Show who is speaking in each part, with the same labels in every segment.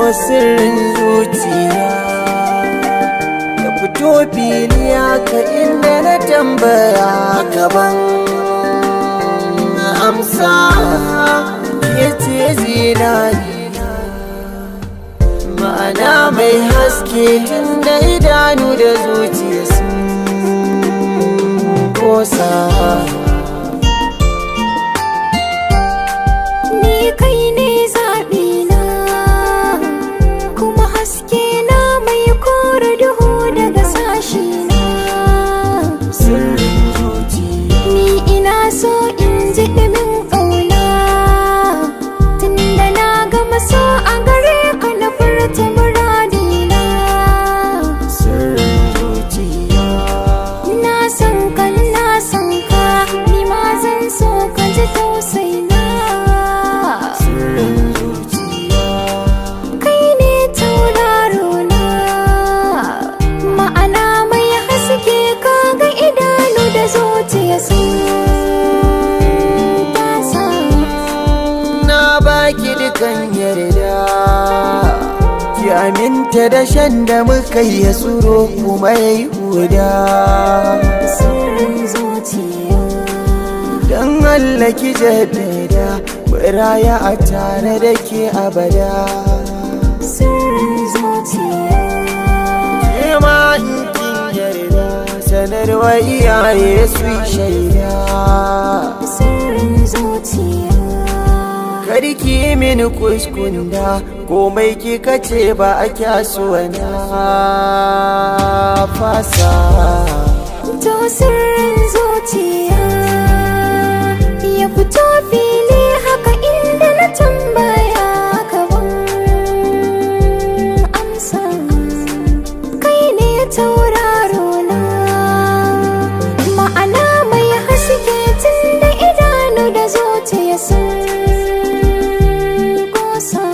Speaker 1: Sirrin zuciya ya fito fili haka, inda na tambaya gaban amsa, ke ce zinari, ma'ana mai haske, tun da idanu da zuciya sun kosa.
Speaker 2: Ni kai ne zaɓina, kuma haske na mai kore duhu daga sashina.
Speaker 1: Sirrin zuciya.
Speaker 2: Ni ina so in ji ɗumin ƙauna, tunda na gama so a gare ka na furta muradina.
Speaker 1: Sirrin zuciya.
Speaker 2: Na san ka, na san ka, ni ma zan so ka ji tausaina.
Speaker 1: Sirrin zuciya.
Speaker 2: Kai ne tauraro na, ma'ana mai haske, kaga idanu da zuciya sun tasa.
Speaker 1: Na baki dukan yarda, ki aminta da shan da muka yi ya tsuro kuma ya yi huda.
Speaker 2: Sirrin zuciya.
Speaker 1: Don Allah ki jaddada mu raya a tare da ke abada.
Speaker 2: Sirrin zuciya.
Speaker 1: Ke ma in kin yarda, sanarwa iyaye su yi shaida.
Speaker 2: Sirrin zuciya.
Speaker 1: Karki yi mini kuskunda, komai kika ce ba a kyasuwa na fasa.
Speaker 2: To sirrin zuciya ya fito fili haka, inda na tambaya gaban amsa, kai ne tauraro na, ma'ana mai haske, tun da idanu da zuciya sun kosa.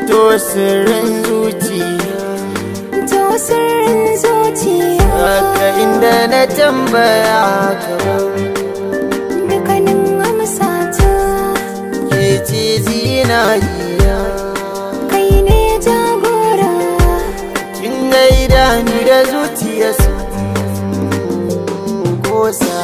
Speaker 1: To sirrin zuciya.
Speaker 2: To sirrin zuciya.
Speaker 1: Haka inda na tambaya kaman
Speaker 2: dukkanin amsa ta,
Speaker 1: ke ce zinariya,
Speaker 2: kai ne jagora.
Speaker 1: Kin ga idanu da zuciya sun kosa.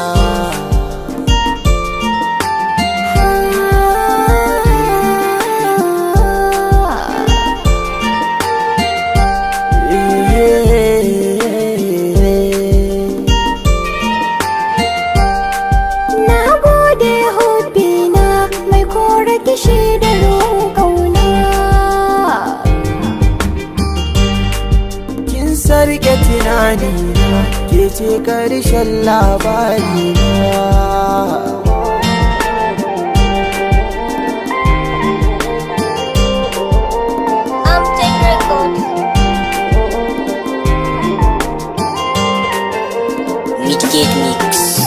Speaker 2: Na gode hobbina mai kore kishi da ruwan kauna.
Speaker 1: Kin sarke tunanina, ke ce karshen labarina.
Speaker 3: Upton Records.
Speaker 4: Midgate Mix.